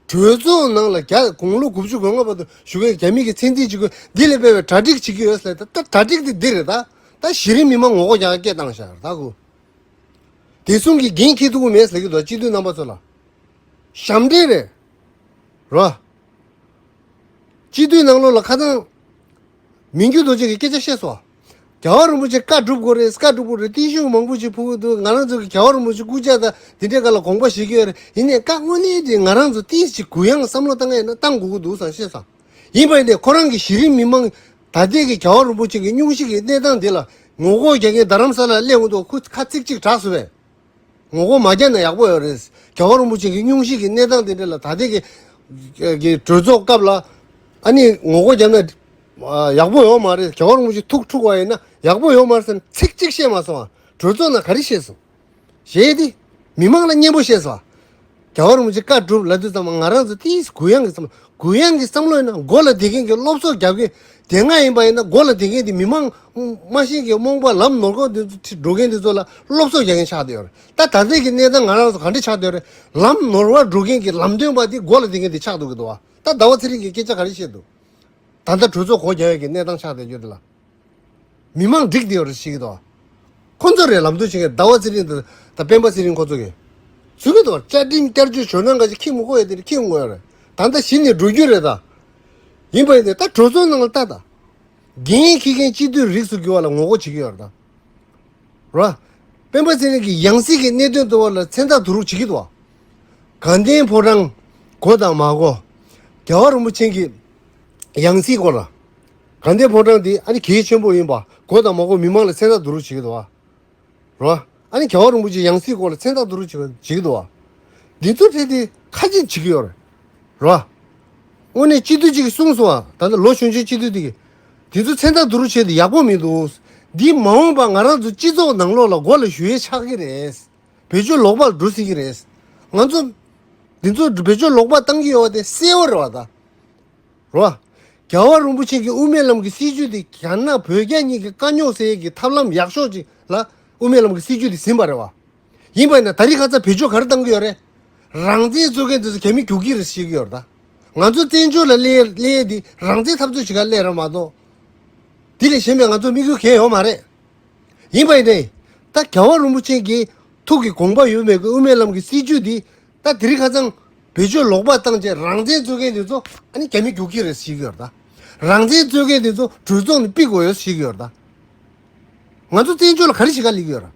གྲོས་ཚོགས་ནང་ལ་རྒྱ་དགུང་ལོ་དགུ་བཅུ་གོ་ལྔ་བར་དུ་བཞུགས་ཡས་རྒྱ་མི་གི་མཚན་རྩིས་བྱེད་དགོས་འདི་ལས་སྤེལ་བའི་གྲ་སྒྲིག་བྱེད་ཀྱི་ཡོད་ཟེར་ད་ད་གྲ་སྒྲིག་དེ་འདི་རེད་ད། ད་གཞི་རིམ་མི་མང་ངོ་རྒོལ་རྒྱག་སྐད་བཏང་བཞག་ད་གུ། དེ་གསུམ་གྱིས་འགན་འཁྱེར་ཐུབ་ཀྱི་མེད་ཟེར་གྱི་འདུག་སྤྱི་འཐུས་རྣམ་པ་ཚོ་ལ། ཞབས་འདྲེན་རེད། རོ། སྤྱི་འཐུས་ནང་ལོགས་ལ་ཁ་སང་། མི་འགྱུར་རྡོ་རྗེ་གིས་སྐད་ཆ་བཤད་སོང་། རྒྱལ་བ་རིན་པོ་ཆེ་བཀའ་སྒྲུབ་དགོས་རེད། བཀའ་སྒྲུབ་དགོས་རེད། བརྟན་བཞུགས་མང་པོ་ཞིག་ཕུལ་གྱི་འདུག་ང་རང་ཚོ་གི་རྒྱལ་བ་རིན་པོ་ཆེ་སྐུ་ཕྱྭ་དང་དེ་འདྲའི་སྒང་ལ་དགོངས་པ་བཞེས་ཀྱི་ཡོད་རེད། ཡིན་ནའི་བཀའ་དངོས་གནས་དེ་ང་རང་ཚོ་ཏིས་ཅིག་གུ་ཡངས་བསམ་བློ་བཏང་ཡས་ན་བཏང་དགོས་ཀྱི་འདུག་བསམ་བཤད་སོང་། ཡིན་པ་ཡིན་ནའི་ཁོ་རང་གི་གཞི་རིམ་མི་མང་ད་ལྟའི་གི་རྒྱལ་བ་རིན་པོ་ཆེ་གི་སྙུང་གཞི་གི་གནས་སྟངས་དེ་ལ་ངོ་རྒོལ་རྒྱག་མཁན་རྡ་རམ་ས་ལ་སླེབས་འོང་དུས་ཁོ་ཁ་ཚིག་གཅིག་གྲགས་སོང་བས། ངོ་རྒོལ་མ་རྒྱག་ན་ཡག་པོ་ཡོད་རེད། རྒྱལ་བ་རིན་པོ་ཆེ་གི་སྙུང་གཞི་གི་གནས་སྟངས་དེ་འདྲ་ལ་ད་ལྟའི་གི་གི་གྲོས་ཚོགས་སྐབས་ལ་ཨ་ནི་ངོ་རྒོལ་རྒྱབ་ན་ཡག་པོ་ཡོད་མ་རེད། རྒྱལ་བ་རིན་པོ་ཆེ་ཐུགས་འཁྲུག་པ་ཡིན་ན་ཡག་པོ་ཡོད་མ་རེད་ཟེར་ནས་ཚིག་གཅིག་བཤད་མ་སོང་ཨ། གྲོས་ཚོགས་ནང་ག་རེ་བཤད་སོང་། ཞེས་དེ་མི་མང་ལ་སྙན་པོ་བཤད་སོང་། རྒྱལ་བ་རིན་པོ་ཆེ་བཀའ་སྒྲུབ་ལབ་དུས་ཙམ་པ་ང་རང་ཚོ་དེའི་གུ་ཡངས་ཀྱི་བསམ་གུ་ཡངས་ཀྱི་བསམ་བློ་ཡིན་ན་མགོ་ལ་བསྡད་མཁན་གྱི་སློབ་གསོ་རྒྱབ་མཁན་དེ་སྔ་ཡིན་པ་ཡིན་ན་མགོ་ལ་བསྡད་མཁན་དེ་མི་མང་མ་ཤེས་མཁན་རྨོངས་པ་ལམ་ནོར་གོ་དེ་ཚོ་འགྲོ་མཁན་དེ་ཚོ་ལ་སློབ་གསོ་རྒྱག་མཁན་ཆགས་བསྡད་ཡོད་རེད། ད་ད་ལྟའི་གི་གནས་སྟངས་ང་རང་ཚོ་ག་འདྲ་ཆགས་བསྡད་ཡོད་རེད། ལམ་ནོར་བ་འགྲོ་མཁན་གྱི་ལམ་སྟོན་པ་དེ་མགོ་ལ་བསྡད་མཁན་དེ་ཆགས་འདུག་གི་འདུག་བ། ད་ཟླ་བ་ཚེ་རིང་གིས་སྐད་ཆ་ག་རེ་བཤད་འདུག་ད་ལྟ་གྲོས་ཚོགས་སྒོ་རྒྱག་ཡས་ཀྱི་གནས་སྟངས་ཆགས་བསྡད་ཡོད་དེ་ལ། མི་མང་འགྲིག་བསྡད་ཡོད་རེད་ཤེས་ཀྱི་འདུག་ཁོ་ཚོ་རེད་ལམ་སྟོན་བྱེད་མཁན་ཟླ་བ་ཚེ་རིང་དང་དང་སྤེན་པ་ཚེ་རིང་ཁོ་ཚོ་གིས། ཟེར་གྱི་འདུག་བཅའ་ཁྲིམས་བསྐྱར་བཅོས་བྱུང་ན་འགའ་ཞིག་ཁྱི་མི་ཁོ་ཡོད་དེ་རེད་ཁྱི་ངོ་ཡོད་རེད། ད་ལྟ་གཞི་ནས་འགྲོ་རྒྱུ་རེད་ད། ཡིན་པ་ཡིན་ཏེ་ད་གྲོས་ཚོགས་ནང་ལ་ལྟ་ད། འགན་འཁྱེར་མཁན་སྤྱི་འཐུས་རིགས་སུ་གྱུར་བ་ལ་ངོ་རྒོལ་བྱེད་ཀྱི་ཡོད་རེད་ད། རོ། སྤེན་པ་ཚེ་རིང་གི་ཡང་སྲིད་ཀྱི་གནད་དོན་ཐོག་ལ་མཚན་རྟགས་བསྡུ་རུབ་བྱེད་ཀྱི་འདུག་བ། དགའ་ལྡན་ཕོ་བྲང་། གོ་དང་མ་གོ། རྒྱལ་བ་རིན་པོ་ཆེ་གི་ཡང་སྲིད་སྐོར་ལ། དགའ་ལྡན་ཕོ་བྲང་འདི་ཨ་ནི་གལ་ཆེན་པོ་ཡིན་པ་གོ་དང་མ་གོ་མི་མང་ལ་མཚན་རྟགས་བསྡུ་རུབ་བྱེད་ཀྱི་འདུག་བ། རོ། ཨ་ནི་རྒྱལ་བ་རིན་པོ་ཆེ་ཡང་སྲིད་སྐོར་ལ་མཚན་རྟགས་བསྡུ་རུབ་བྱེད་ཀྱི་འདུག་བ། འདི་ཚོ་ཐད་དེ་ཁ་ཆེམས་བྱེད་ཀྱི་ཡོད་རེད། རོ། དངོས་གནས་སྤྱི་འཐུས་གཅིག་གིས་གསུངས་སོང་བ། ད་ལྟ་ལོ་གཞོན་ཆེན་སྤྱི་འཐུས་དེ་གིས། འདི་ཚོ་མཚན་རྟགས་བསྡུ་རུབ་བྱས་ཏེ་ཡག་པོ་མི་འདུག་འདི་མ་འོངས་པ་ང་རང་ཚོ་སྤྱི་ཚོགས་ནང་ལོགས་ལ་མགོ་ལ་གཞུ་ཡས་ཆགས་ཀྱི་རེད། བེད་སྤྱོད་ལོག་པར་འགྲོ་སྲིད་ཀྱི་རེད། ང་ཚོ། འདི་ཚོ་བེད་སྤྱོད་ལོག་པ་བཏང་གི་ཡོད་པ་དེ་གསལ་བོ་རེད་བ་ད། རོ། རྒྱལ་བ་རིན་པོ་ཆེ་གི་དབུ་མའི་ལམ་གྱི་སྲིད་བྱུས་དེ་རྒྱ་ནག་བོད་རྒྱ་གཉིས་ཀྱི་དཀའ་རྙོག་སེལ་ཡས་ཀྱི་ཐབས་ལམ་ཡག་ཤོས་ཅིག་ལ་དབུ་མའི་ལམ་གྱི་སྲིད་བྱུས་དེ་ཟིན་པ་རེད་བ། ཡིན་པ་ཡིན་ན་ད་རིང་ཁ་སང་བེད་སྤྱོད་ག་རེ་བཏང་གི་ཡོད་རེད། རང་བཙན་རྩོད་མཁན་དེ་ཚོ་རྒྱ་མི་རྒྱུག་གི་རེད་ཟེར་གྱི་ཡོད་རེད་ད། ང་ཚོ་བཙན་བྱོལ་ལ་སླེབས་སླེབས་ཡས་དེ་རང་བཙན་འཐབ་རྩོད་བྱེད་ག་སླེབས་རེད་མ་གཏོགས། དེ་ལས་གཞན་པའི་ང་ཚོ་དམིགས་ཡུལ་གང་ཡང་ཡོད་མ་རེད། ཡིན་པ་ཡིན་ནའི། ད་རྒྱལ་བ་རིན་པོ་ཆེ་གི་ཐུགས་ཀྱི་དགོངས་པ་ཡོད་མེད་ཀྱི་དབུ་མའི་ལམ་གྱི་སྲིད་བྱུས་འདི། ད་དེ་རིང་ཁ་སང་བེད་སྤྱོད་ལོག་པ་བཏང་བྱས་རང་བཙན་རྩོད་མཁན་དེ་ཚོ་ཨ་ནི་རྒྱ་མི་རྒྱུག་གི་རེད་ཟེར་གྱི་ཡོད་རེད་ད། རང་བཙན་རྩོད་མཁན་དེ་ཚོ་གྲོས་ཚོགས་ནས་ཕུད་དགོས་ཡོད་ཟེར་གྱི་ཡོད་རེད་ད། ང་ཚོ་བཙན་བྱོལ་ལ་ག་རེ་བྱེད་ག་སླེབས་ཀྱི་ཡོད་རེད།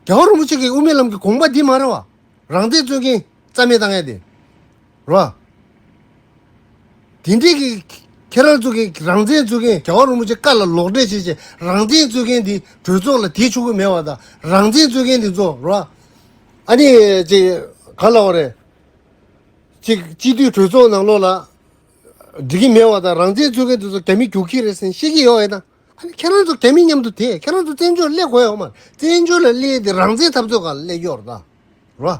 རྒྱལ་བ་རིན་པོ་ཆེ་གི་དབུ་མའི་ལམ་གྱི་དགོངས་པ་འདི་མ་རེད་བ། རང་བཙན་རྩོད་མཁན་རྩ་མེད་བཏང་ཡ་དེ། རོ། དེ་འདྲའི་གི་ཁྱེད་རང་ཚོ་གི་རང་བཙན་རྩོད་མཁན་རྒྱལ་བ་རིན་པོ་ཆེ་བཀའ་ལ་ལོག་འགྲེལ་བྱེད་བྱེད་རང་བཙན་རྩོད་མཁན་འདི་གྲོས་ཚོགས་ལ་དེ་ཆོག་གི་མེད་བ་དང་རང་བཙན་རྩོད་མཁན་འདི་ཚོ་རོ། ཨ་ནི་ཅིག་ག་ལ་བ་རེད། ཅིག་སྤྱི་འཐུས་གྲོས་ཚོགས་ནང་ལོགས་ལ་འགྲིག་གི་མེད་བ་དང་རང་བཙན་རྩོད་མཁན་འདི་ཚོ་རྒྱ་མི་རྒྱུག་གི་རེད་ཟེར་བཤད་ཀྱི་ཡོད་ཡིན་ན། ཨ་ནི་ཁྱེད་རང་ཚོ་རྒྱ་མི་མཉམ་དུ་དེ་ཁྱེད་རང་ཚོ་བཙན་བྱོལ་སླེབས་དགོས་ཡོད་མ་རེད། བཙན་བྱོལ་ལ་སླེབས་ཏེ་རང་བཙན་འཐབ་རྩོད་ག་ལ་སླེབས་ཡོད་རེད་ད། རོ།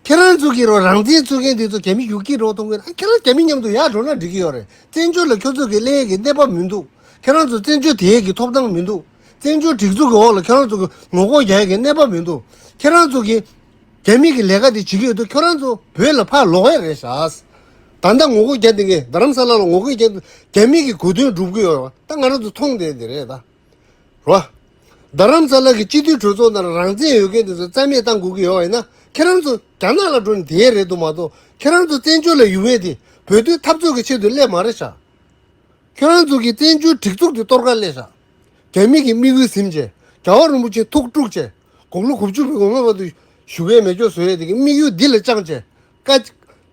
ཁྱེད་རང་ཚོ་གི་རོ་རང་བཙན་རྩོད་མཁན་དེ་ཚོ་རྒྱ་མི་རྒྱུག་གི་རོ་གཏོང་གི་ཨ་ཁྱེད་རང་རྒྱ་མི་མཉམ་དུ་ཡར་འགྲོ་ན་འགྲིག་གི་ཡོད་རེད། བཙན་བྱོལ་ལ་ཁྱོད་ཚོ་གི་སླེབས་ཡས་ཀྱི་གནས་བབ་མི་འདུག་ཁྱེད་རང་ཚོ་བཙན་བྱོལ་དེ་ཡས་ཀྱི་ཐོབ་ཐང་མི་འདུག་བཙན་བྱོལ་སྒྲིག་འཛུགས་ཀྱི་འོག་ལ་ཁྱེད་རང་ཚོ་གི་ངོ་རྒོལ་རྒྱག་ཡས་ཀྱི་གནས་བབ་མི་འདུག་ཁྱེད་རང་ཚོ་གི་རྒྱ་མི་གི་ལས་ཀ་དེ་བྱེད་ཀྱི་ཡོད་དུས་ཁྱོད་རང་ཚོ་བོད་ལ་ཕར་ལོག་ཡས་རེད་ཤག་ད་ལྟ་ངོ་རྒོལ་རྒྱག་བསྡད་མཁན་རྡ་རམ་ས་ལ་ལ་ངོ་རྒོལ་རྒྱག་དུས་རྒྱ་མི་གི་གོ་དོན་སྒྲུབ་ཀྱི་ཡོད་རེད་བ། ད་ང་རང་ཚོ་མཐོང་བསྡད་དེ་རེད་ད། རོ། རྡ་རམ་ས་ལ་གི་སྤྱི་འཐུས་གྲོས་ཚོགས་ནང་རང་བཙན་ཡོད་མཁན་དེ་ཚོ་རྩ་མེད་བཏང་དགོས་ཀྱི་ཡོད་པ་ཡིན་ན་ ཁྱེད་རང་ཚོ་རྒྱ་ནག་ལ་འགྲོ་ནས་དེ་རེད་འདུག་མ་གཏོགས། ཁྱེད་རང་ཚོ་བཙན་བྱོལ་ལ་ཡོང་ཡས་དེ་བོད་དོན་འཐབ་རྩོད་ཀྱི་ཆེད་དུ་སླེབས་མ་རེད་ཤག་ཁྱེད་རང་ཚོ་གི་བཙན་བྱོལ་སྒྲིག་འཛུགས་དེ་གཏོར་ག་སླེབས་ཤག་རྒྱ་མི་གི་དམིགས་ཡུལ་ཟིན་བྱས། རྒྱལ་བ་རིན་པོ་ཆེ་ཐུགས་དཀྲུགས་བྱས། དགུང་ལོ་དགུ་བཅུ་གི་གོང་ལ་བར་དུ་བཞུགས་ཡས་མེད་སྐྱོ་བཟོ་ཡས་དེ་གི་དམིགས་ཡུལ་འདི་ལ་བཅངས་བྱས། ཀ་ད་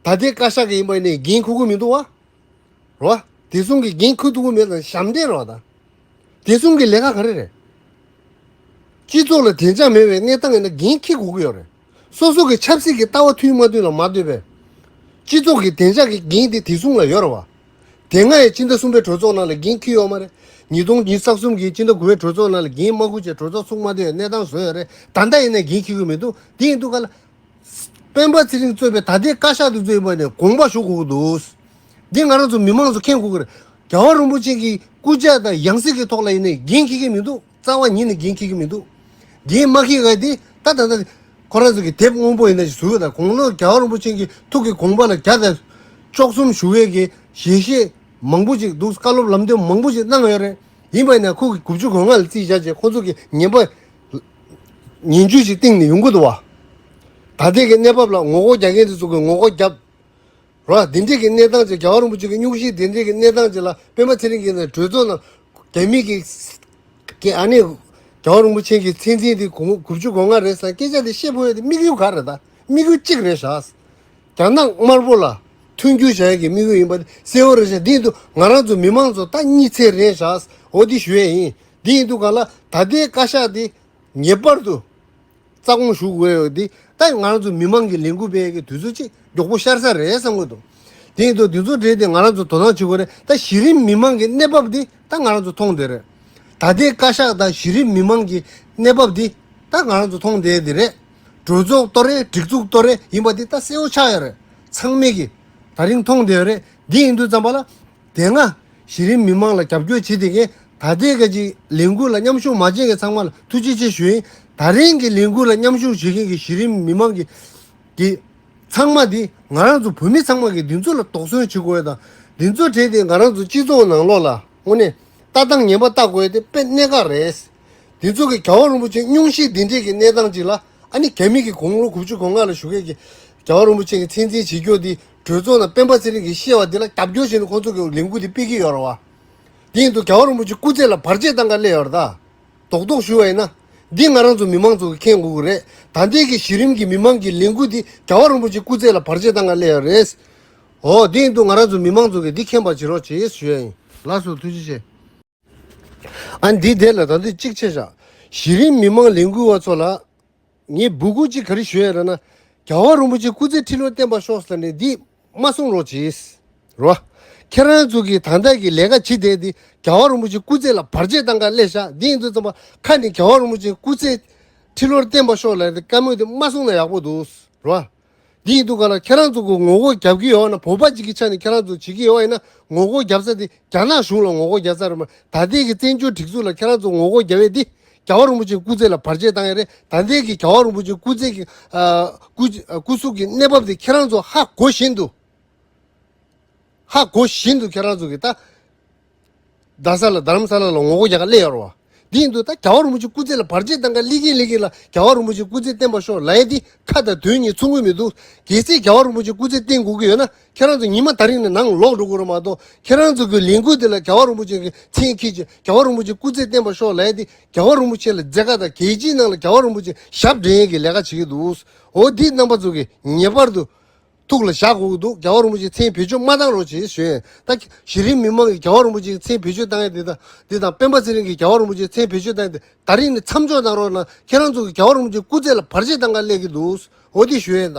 ལྟའི་བཀའ་ཤག་གི་ཡིན་པ་ནས་འགན་འཁུར་གི་མི་འདུག་བ། རོ། དེ་གསུམ་གྱི་འགན་འཁུར་ཐུབ་ཀྱི་མེད་ཙང་ཞབས་འདྲེན་རོ་ད། དེ་གསུམ་གྱི་ལས་ཀ་ག་རེ་རེད། སྤྱི་ཚོགས་ལ་བདེ་འཇགས་མེད་པའི་གནས་སྟངས་ཡིན་ན་འགན་འཁྱེར་དགོས་ཀྱི་ཡོད་རེད། སོ་སོ་གི་ཆབ་སྲིད་ཀྱི་ལྟ་བ་མཐུན་མ་མཐུན་ལ་མ་ལྟོས་པའི། སྤྱི་ཚོགས་ཀྱི་བདེ་འཇགས་ཀྱི་འགན་དེ་དེ་གསུམ་ལ་ཡོད་རེད་བ། དེ་སྔ་ཡི་སྤྱི་ཟླ་གསུམ་པའི་གྲོས་ཚོགས་ནང་ལ་འགན་འཁྱེར་ཡོད་མ་རེད། ཉིས་སྟོང་ཉི་ཤུ་རྩ་གསུམ་གྱི་སྤྱི་ཟླ་དགུ་པའི་གྲོས་ཚོགས་ནང་ལ་འགན་མ་འཁུར་བྱས་གྲོས་ཚོགས་ཚུགས་མ་ཐུབ་པའི་གནས་སྟངས་བཟོས་ཡོད་རེད། ད་ལྟ་ཡིན་ན་འགན་འཁྱེར་གྱི་མི་འདུག་དེ་ཡིན་དུས་ག་ལ། སྤེན་པ་ཚེ་རིང་གཙོས་པའི་ད་ལྟའི་བཀའ་ཤག་དེ་ཚོས་ཡིན་པ་ནས་དགོངས་པ་ཞུ་དགོས་ཀྱི་འདུག་འདི་ང་རང་ཚོ་མི་མང་ཚོ་མཁྱེན་དགོས་ཀྱི་རེད། རྒྱལ་བ་རིན་པོ་ཆེ་གི་སྐུ་ཕྱྭ་དང་ཡང་སྲིད་ཀྱི་ཐོག་ལ་ཡིན་ནའི་འགན་འཁྱེར་གྱི་མི་འདུག་རྩ་བ་ཉིད་ནས་འགན་འཁྱེར་གྱི་མི་འདུག་འགན་མ་འཁྱེར་ག་དེ་ད་ད་ད་ཁོ་རང་ཚོ་གི་དེབ་སྔོན་པོ་ཡིན་ན་ཞིག་བཟོས་ཡོད། ད་དགུང་ལོ་རྒྱལ་བ་རིན་པོ་ཆེ་གི་ཐུགས་ཀྱི་དགོངས་པ་ལ་བརྒྱ་དང་བཅུ་གསུམ་ཞུ་བའི་གི་ཞལ་བཞེས་མང་པོ་ཅིག་འདུག་བཀའ་སློབ་ལམ་སྟོན་མང་པོ་ཅིག་གནང་ཡོད་རེད། ཡིན་པ་ཡིན་ན་ཁོ་གི་དགུ་བཅུ་གོ་ལྔ་ལ་རྩིས་བཞག་བྱས་ཁོ་ཚོ་གི་ཉན་པ། ཉན་རྒྱུ་ཞིག་བཏིང་ནས་ཡོང་གི་འདུག་བ། ད་ལྟའི་གི་གནས་བབ་ལ་ངོ་རྒོལ་རྒྱག་མཁན་དེ་ཚོ་གིས་ངོ་རྒོལ་རྒྱབ། རོ། འདི་འདྲའི་གི་གནས་སྟངས་ཅིག་རྒྱལ་བ་རིན་པོ་ཆེ་གི་སྙུང་གཞི་འདི་འདྲའི་གི་གནས་སྟངས་ཅིག་ལ་སྤེན་པ་ཚེ་རིང་གིས་ནས་གྲོས་ཚོགས་ནང་རྒྱ་མི་གི་གི་ཨ་ནི་རྒྱལ་བ་རིན་པོ་ཆེ་གི་མཚན་འཛིན་དེ་དགུ་བཅུ་གོ་ལྔ་རེད་ཟེར་སྐད་ཆ་དེ་བཤད་ཕོད་ཡ་དེ་དམིགས་ཡུལ་ག་རེད། ད་དམིགས་ཡུལ་གཅིག་རེད་ཤག་རྒྱ་ནག་དམར་པོ་ལ་མཐུན་འགྱུར་བྱ་ཡ་གི་དམིགས་ཡུལ་ཡིན་པ་དེ་གསལ་བོ་རེད་ཤག་འདི་ཡིན་དུས་ང་རང་ཚོ་མི་མང་ཚོ་ད་གཉིད་ཚད་རན་ཤག་འོ་འདི་ཞུ་ཡ་ཡིན། འདི་ཡིན་དུས་ག་ལ་ད་ལྟའི་བཀའ་ཤག་འདི་ངེས་པར་དུ་རྩ་དགོངས་ཞུ་དགོས་ཡོད། འདི་ད་ང་རང་ཚོ་མི་མང་གི་ལས་འགུལ་སྤེལ་གྱི་དུས་ཚོད་ཅིག་མགྱོགས་པོ་ཤར་ས་རེད་བསམ་གྱི་འདུག་དེ་ཡིན་དུས་འདི་ཚོ་གྲས་དེ་ང་རང་ཚོ་དོ་སྣང་བྱེད་དགོས་རེད། ད་གཞི་རིམ་མི་མང་གི་གནས་བབ་འདི་ད་ང་རང་ཚོ་མཐོང་བསྡད་རེད། ད་ལྟའི་བཀའ་ཤག་དང་གཞི་རིམ་མི་མང་གི་གནས་བབ་འདི་ད་ང་རང་ཚོ་མཐོང་བསྡད་དེ་རེད། གྲོས་ཚོགས་གཏོར་རེད། སྒྲིག་འཛུགས་གཏོར་རེད། ཡིན་པ་འདི་ད་གསལ་བོ་ཆགས་ཡོད་རེད། ཚང་མས་ཀྱི་ད་རིང་མཐོང་བསྡད་ཡོད་རེད། འདི་ཡིན་དུས་ཙམ་པ་ལ། དེ་སྔ་གཞི་རིམ་མི་མང་ལ་རྒྱབ་སྐྱོར་བྱེད་བསྡད་མཁན་ད་ལྟའི་ག་ཅིག་ལས་འགུལ་ལ་མཉམ་ཞུགས་མ་བྱེད་མཁན་ཚང་མ་ལ་ཐུགས་རྗེ་ཆེ་ཞུ་ཡིན། ད་རིང་གི་ལས་འགུལ་ལ་མཉམ་ཞུགས་བྱེད་མཁན་གྱི་གཞི་རིམ་མི་མང་གི་གི་ཚང་མ་འདི་ང་རང་ཚོ་བོད་མི་ཚང་མ་གི་འདི་ཚོ་ལ་དོགས་ཟོན་བྱེད་དགོས་དང་། འདི་ཚོ་གྲས་དེ་ང་རང་ཚོ་སྤྱི་ཚོགས་ནང་ལོགས་ལ་དངོས་གནས་ལྟ་སྟངས་ངན་པ་ལྟ་དགོས་དེ་དཔེ་གནད་འགག་རེད། འདི་ཚོ་གི་རྒྱལ་བ་རིན་པོ་ཆེ་སྙུང་གཞི་འདི་འདྲས་ཀྱི་གནས་སྟངས་ཅིག་ལ་ཨ་ནི་རྒྱ་མི་གི་དགུང་ལོ་དགུ་བཅུ་གོ་ལྔ་ལ་བཞུགས་མཁན་གྱི་རྒྱལ་བ་རིན་པོ་ཆེ་གི་མཚན་འཛིན་བྱེད་རྒྱུ་འདི་གྲོས་ཚོགས་ནང་སྤེན་པ་ཚེ་རིང་གིས་བཤད་པ་འདི་ལ་རྒྱབ་སྐྱོར་བྱས་ནས་ཁོང་ཚོ་གི་ལས་འགུལ་འདི་སྤེལ་གྱི་ཡོད་རེད་བ། དེ་ཡིན་དུས་རྒྱལ་བ་རིན་པོ་ཆེ་སྐུ་ཚེ་ལ་བར་ཆད་བཏང་ག་སླེབས་ཡོད་རེད་ད། རྡོག་རྡོག་ཞུ་བ་ཡིན་ན། འདི་ང་རང་ཚོ་མི་མང་ཚོ་གི་མཁྱེན་དགོས་ཀྱི་རེད། ད་ལྟའི་གི་གཞི་རིམ་གྱི་མི་མང་གི་ལས་འགུལ་འདི་རྒྱལ་བ་རིན་པོ་ཆེ་སྐུ་ཚེ་ལ་བར་ཆད་བཏང་ག་སླེབས་ཡོད་རེད། འོ་དེ་ཡིན་དུས་ང་རང་ཚོ་མི་མང་ཚོ་གི་འདི་མཁྱེན་པ་བྱེད་རོགས་བྱེད་ཞུ་ཡ་ཡིན། ལགས་སོ་ཐུགས་རྗེ་ཆེ། ཨ་འདི་དེ་ལ་ད་འདི་གཅིག་བྱས་བཞག་གཞི་རིམ་མི་མང་ལས་འགུལ་བ་ཚོ་ལ། ངས་འབོད་སྐུལ་གཅིག་ག་རེ་ཞུ་ཡ་རེད་ན། རྒྱལ་བ་རིན་པོ་ཆེ་སྐུ་ཚེ་ཁྲི་ལོར་བརྟན་པར་ཤོག་ཟེར་ནས་འདི་མ་གསུང་རོགས་གྱིས། རོ། ཁྱེད་རང་ཚོ་གིས་ད་ལྟ་གི་ལས་ཀ་བྱེད་བསྡད་འདི་རྒྱལ་བ་རིན་པོ་ཆེ་སྐུ་ཚེ་ལ་བར་ཆད་བཏང་ག་སླེབས་བཞག་འདི་ཡིན་དུས་ཙམ་པ་ཁ་ནས་རྒྱལ་བ་རིན་པོ་ཆེ་སྐུ་ཚེ་ཁྲི་ལོར་བརྟན་པར་ཤོག་ལབ་ཡ་དེ་བཀའ་མོལ་དེ་མ་གསུང་ན་ཡག་པོ་འདུག་རོ། འདི་ཡིན་དུས་ག་ལ་ཁྱེད་རང་ཚོ་གི་ངོ་རྒོལ་རྒྱབ་ཀྱི་ཡོད་ན་བོད་པ་གཅིག་གི་ཆ་ནས་ཁྱེད་རང་ཚོ་བྱེད་ཀྱི་ཡོད་ཡིན་ན་ངོ་རྒོལ་རྒྱབ་ས་དེ་རྒྱ་ནག་གཞུང་ལ་ངོ་རྒོལ་རྒྱབ་ས་རེད་མ། ད་ལྟའི་གི་བཙན་བྱོལ་སྒྲིག་འཛུགས་ལ་ཁྱེད་རང་ཚོ་ངོ་རྒོལ་རྒྱབ་ཡས་དེ་རྒྱལ་བ་རིན་པོ་ཆེའི་སྐུ་ཚེ་ལ་བར་ཆད་བཏང་ཡས་རེད། ད་ལྟའི་གི་རྒྱལ་བ་རིན་པོ་ཆེའི་སྐུ་ཚེ་གི་ཨ་སྐུ་སྐུ་གཟུགས་ཀྱི་གནས་བབ་དེ་ཁྱེད་རང་ཚོ་ཧ་གོ་བཞིན་དུ། ཧ་གོ་བཞིན་དུ་ཁྱེད་རང་ཚོ་གི་ད། རྡ་ས་ལ་རྡ་རམ་ས་ལ་ལ་ངོ་རྒོལ་རྒྱག་ག་སླེབས་ཡོད་རེད་བ། འདི་ཡིན་དུས་ད་རྒྱལ་བ་རིན་པོ་ཆེ་སྐུ་ཚེ་ལ་བར་ཆད་བཏང་ག་སླེབས་ཀྱིན་སླེབས་ཀྱིན་ལ་རྒྱལ་བ་རིན་པོ་ཆེ་སྐུ་ཚེ་བརྟན་པར་ཤོག་ལབ་ཡས་འདི་ཁ་དང་དོན་གཉིས་མཚུངས་ཀྱི་མི་འདུག་གལ་སྲིད་རྒྱལ་བ་རིན་པོ་ཆེ་སྐུ་ཚེ་བརྟན་དགོས་ཀྱི་ཡོད་ན་ཁྱེད་རང་ཚོ་ཉི་མ་ད་རིང་ནས་ནང་ལོག་འགྲོ་དགོས་རེད་མ་གཏོགས། ཁྱེད་རང་ཚོ་གི་ལས་འགུལ་འདི་ལ་རྒྱལ་བ་རིན་པོ་ཆེ་གི་མཚན་འཁྱེར་བྱས་རྒྱལ་བ་རིན་པོ་ཆེ་སྐུ་ཚེ་བརྟན་པར་ཤོག་ལབ་ཡས་འདི་རྒྱལ་བ་རིན་པོ་ཆེ་ལ་མཛད་དཀའ་དང་རྒྱལ་སྤྱིའི་ནང་ལ་རྒྱལ་བ་རིན་པོ་ཆེ་ཞབས་འདྲེན་ཡས་ཀྱི་ལས་ཀ་བྱེད་ཀྱི་འདུག་འོ་འདི་རྣམ་པ་ཚོ་གི་ངེས་པར་དུ་ཐུགས་ལ་བཞག་དགོས་ཀྱི་འདུག་རྒྱལ་བ་རིན་པོ་ཆེ་མཚན་བེད་སྤྱོད་མ་བཏང་རོགས་བྱེད་ཞུ་ཡས། ད་གཞི་རིམ་མི་མང་གིས་རྒྱལ་བ་རིན་པོ་ཆེ་མཚན་བེད་སྤྱོད་བཏང་ཡས་འདི་དང་འདི་དང་སྤེན་པ་ཚེ་རིང་གིས་རྒྱལ་བ་རིན་པོ་ཆེ་མཚན་བེད་སྤྱོད་བཏང་ཡས་འདི་ད་རིང་ནས་མཚམས་འཇོག་གནང་རོགས་གནང་། ཁྱེད་རང་ཚོ་གིས་རྒྱལ་བ་རིན་པོ་ཆེ་སྐུ་ཚེ་ལ་བར་ཆད་བཏང་ག་སླེབས་ཀྱི་འདུག་འོ་འདི་ཞུ་ཡས་ད།